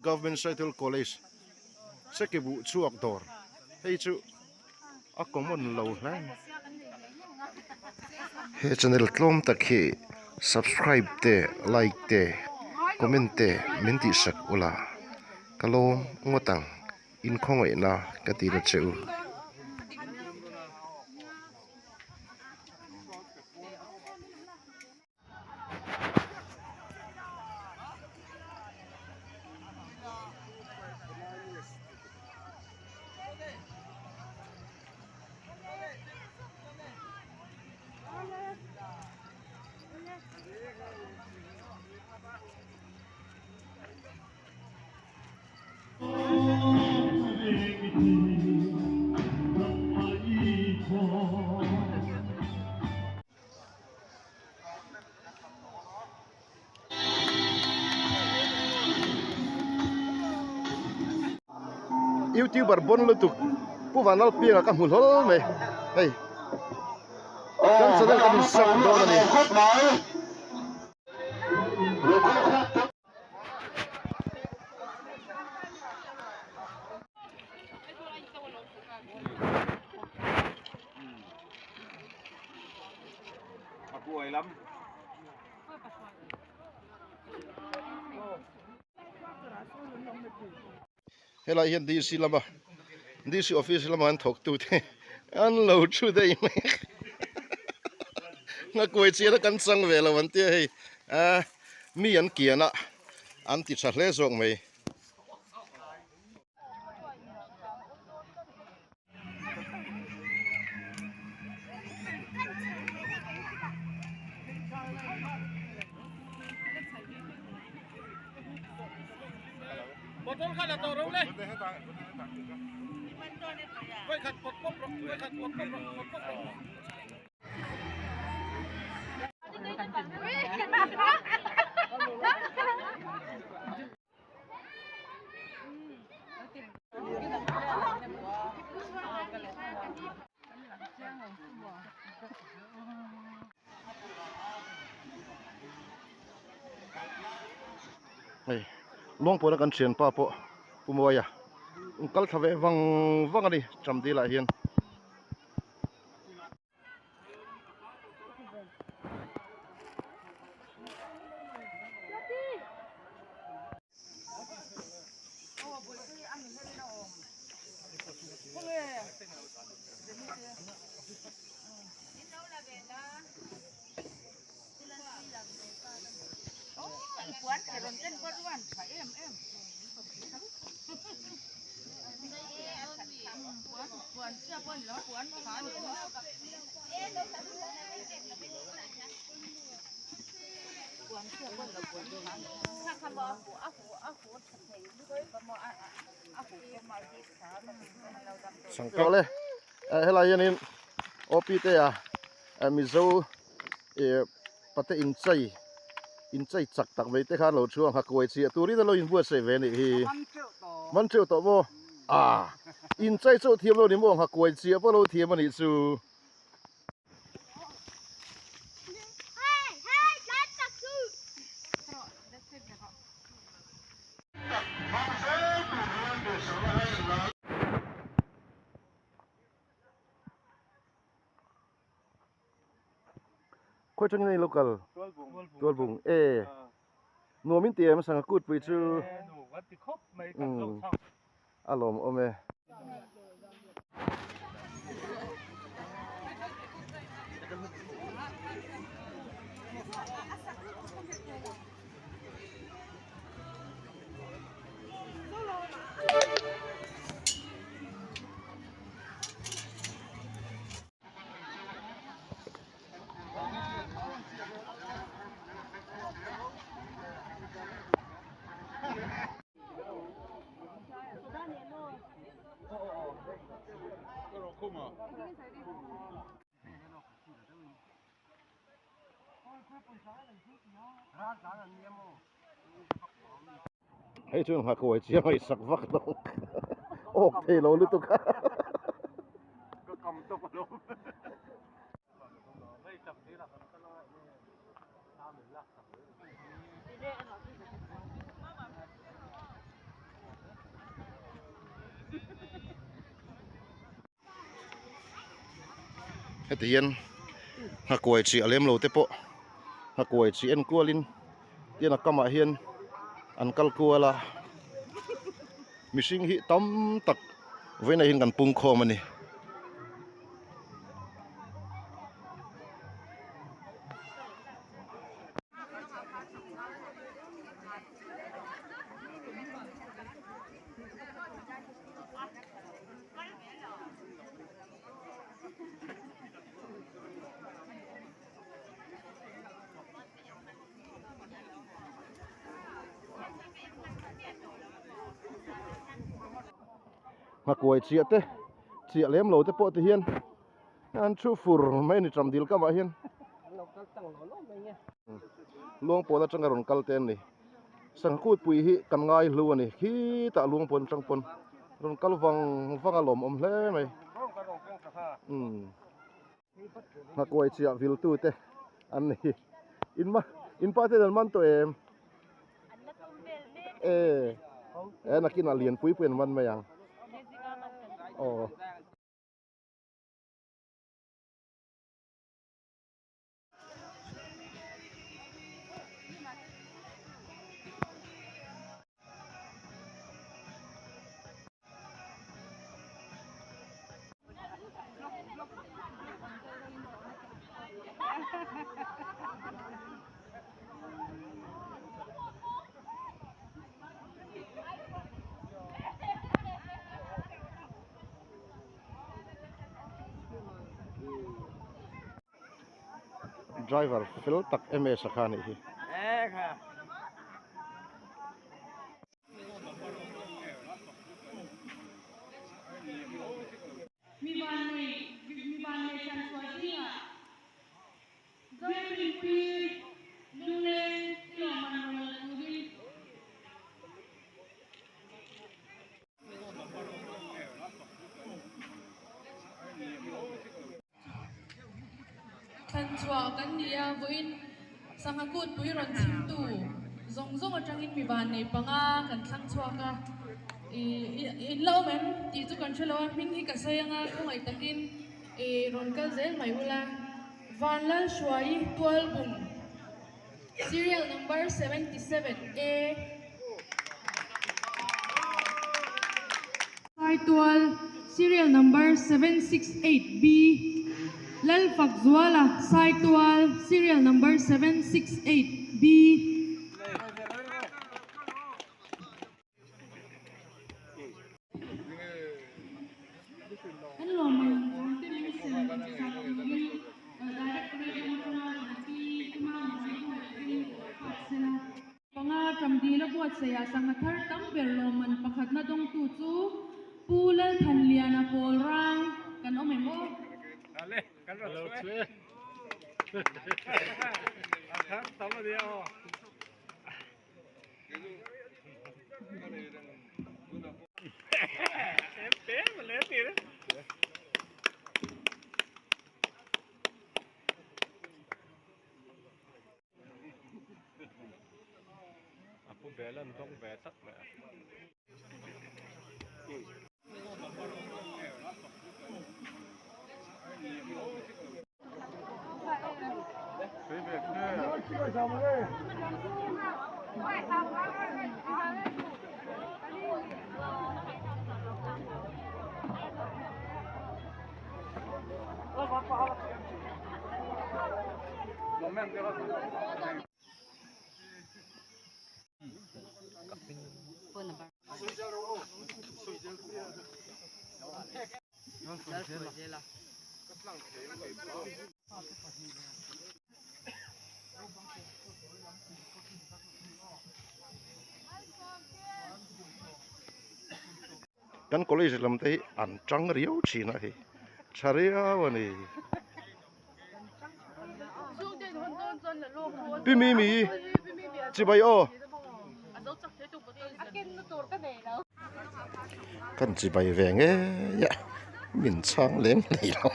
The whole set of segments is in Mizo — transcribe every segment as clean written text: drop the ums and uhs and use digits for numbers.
Government Saitual College Sekibuh chhuak dawr hei chu a common lo hle mai. He channel tlawm tak hi subscribe te like te comment te min tihsak ula ka lawm ngawt ang inkhawngaihna ka ti na che u. Youtuber bon lutuk Pu Vanlalpianga ka hmu hlawl mai hei kan channel kan in sub dawn a ni. Helai hian DC lama DC office lama an thawk tu te an lo thu daih mai nghakuai chian a kan chang ve lo an tia hei ah mi an kian a an ti tha hle zawk mai. Hei Luangpuana kan thianpa pawh Pu Mawia in kal thla ve vang vang a ni Chamdil ah hian. Sangkawle helai hianin OP te a Mizo ih pate inchei inchei chak tak mai te kha an lo thu ang hakuai chiah turin a lo inbuatsaih ve a nih hi man teuh tawh maw ah inchei chauh thiam lo ni maw ang hakuai chiah pawh lo thiam a nih chu. Khawi tangin a in lo kal? Tualbung e nuam in ti em sangha kut pui chu a lawm awm e. Hei chuan nghakawai chiang a i sak vak lo awk thei lo lutuk a. Heti hian nghakuai chi a lem lo te pawh nghakuai chi en kualin tian a kamah hian an kal kual a mihring hi tam tak vawiinah hian kan pung khawm a ni. Nghakuai chiah te chiah lem lo te pawh ti hian an thu fur mai a ni ṭam dil kamah hian luangpawn aṭanga rawn kal te an ni sangha kutpui hi kan ngai hlu a ni khitah luangpawn aṭang pawn rawn kal vang vang a lawmawm hle mai umm. Nghakuai chiah viltu te an ni. In ma in pa ten an man tawh em? E e nakinah lian pui pui an man mai ang. Aw. Driver fel tak ms a kha a nih hi. Mi vannei mi vannei thlan chhuah zingah Zorinpui lungleng i lawmman rawn la turin. Thlan chhuah kan ni a, vawiin sangha kutpui rawn chhimtu zawng zawng atangin mi vannei panga kan thlang chhuak a, ih in la awm em tih chu kan hre lo a, hming hi ka sawi anga khawngaih takin ih rawn kal zel mai ula, Vanlalhruai Tualbung serial number 77 A. Saitual, Serial number 768B, Lalfakzuala, Saitual, Serial number 768B. Kan lawmman te min sem sak turin Directorate atanga kan pi Mama Hruaitu Phak Sela. Panga Ṭamdila buatsaihah sangha thar tam ber lawmman pakhatna dawngtu chu Pu Lalthanliana Pawl Rang kan awm em aw? A pu bel an dawng ve tlat mai a. Kan college lam te hi an tang riau thin a hei tha riau a ni. Pi Mimi chibai aw. Kan chibai ve ngei a min chhang lem hlei lo.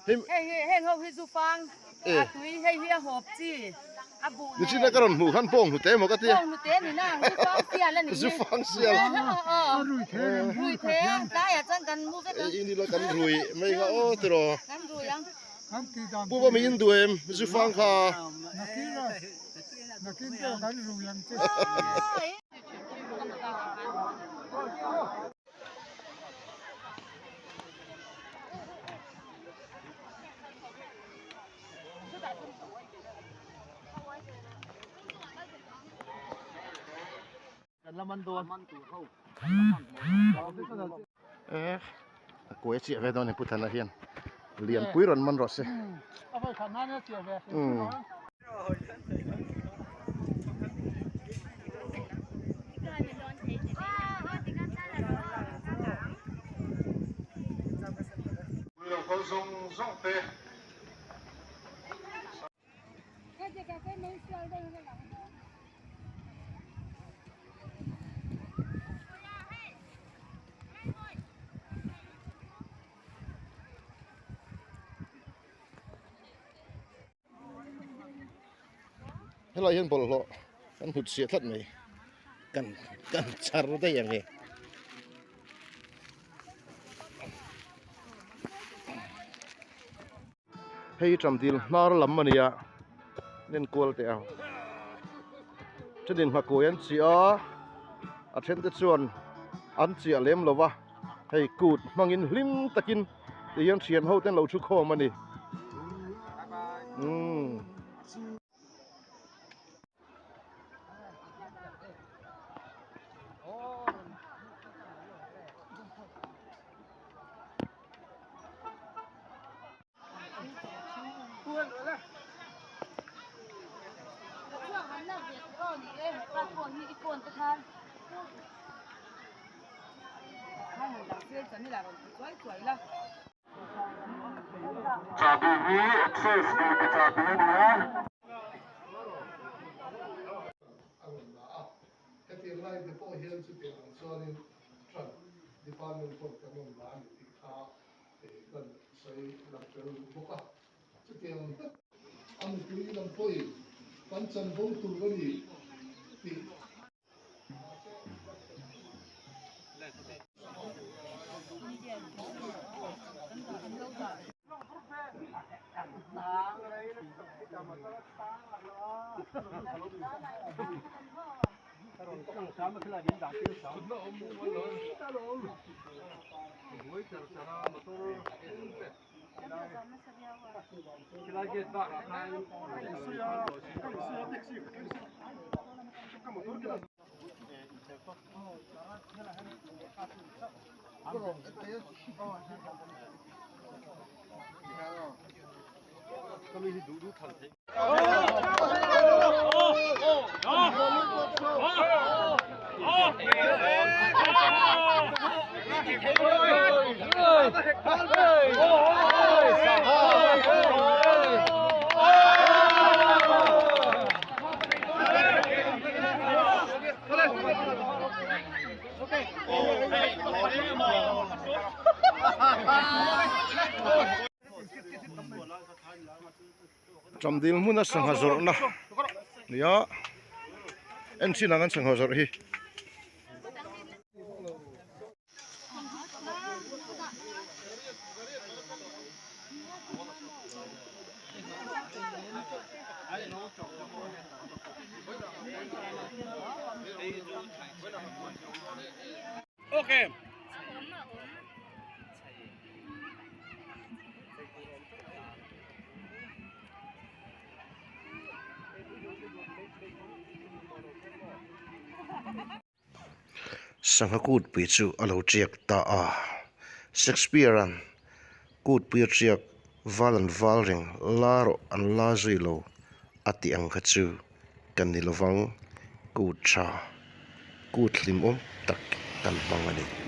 Hei Hei hi heng ho hi zu fang a tui hei hi a hawp chi a buh nen. Nichina ka rawn hmuh khan bawng hnute emaw ka tia. Bawng hnute a ni na ang zu fang sial a ni hi. Zu fang sial. Rui the rui the tlaiah chuan kan mu vek ang. Ei nila kan rui mai kha aw tiraw. Kan rui ang. Pu va min duh em zu fang kha. Nakin pawh kan rui ang che. Eh a kuai chiah ve dawn e pu Thana hian lianpui rawn man rawh se. Umm. Helai hian bawlhhlawh kan hmut chhiah tlat mai kan kan char daih ang e. Hei ṭamdil hnar lam a nia nen kual teh ang thenin nghakawi an chiah a a then te chuan an chiah lem lo va hei kut hmangin hlim takin ti hian thian ho te an lo thu khawm a ni umm. Chahbi hi Access tih te chahbi a ni a. A rawn la a, hetiang lai te pawh hian chutiang ang chuanin Tran Department pawh kan rawn la a ni tih kha kan sawi lang tel bawk a. Chutiang ang tak a mipui lam pawhin kan chanvo tur a ni tih. Chamdil hmuna sangha zawrhna nia en chin ang an sangha zawrh hi. Sangha kutpui chu a lo tiak ta a, Shakespeare-a'n kutpui a tiak val an val reng la rawh an la zui lo a tih ang kha chu kan ni lovang kut tha kut hlimawm tak kan hmang a ni.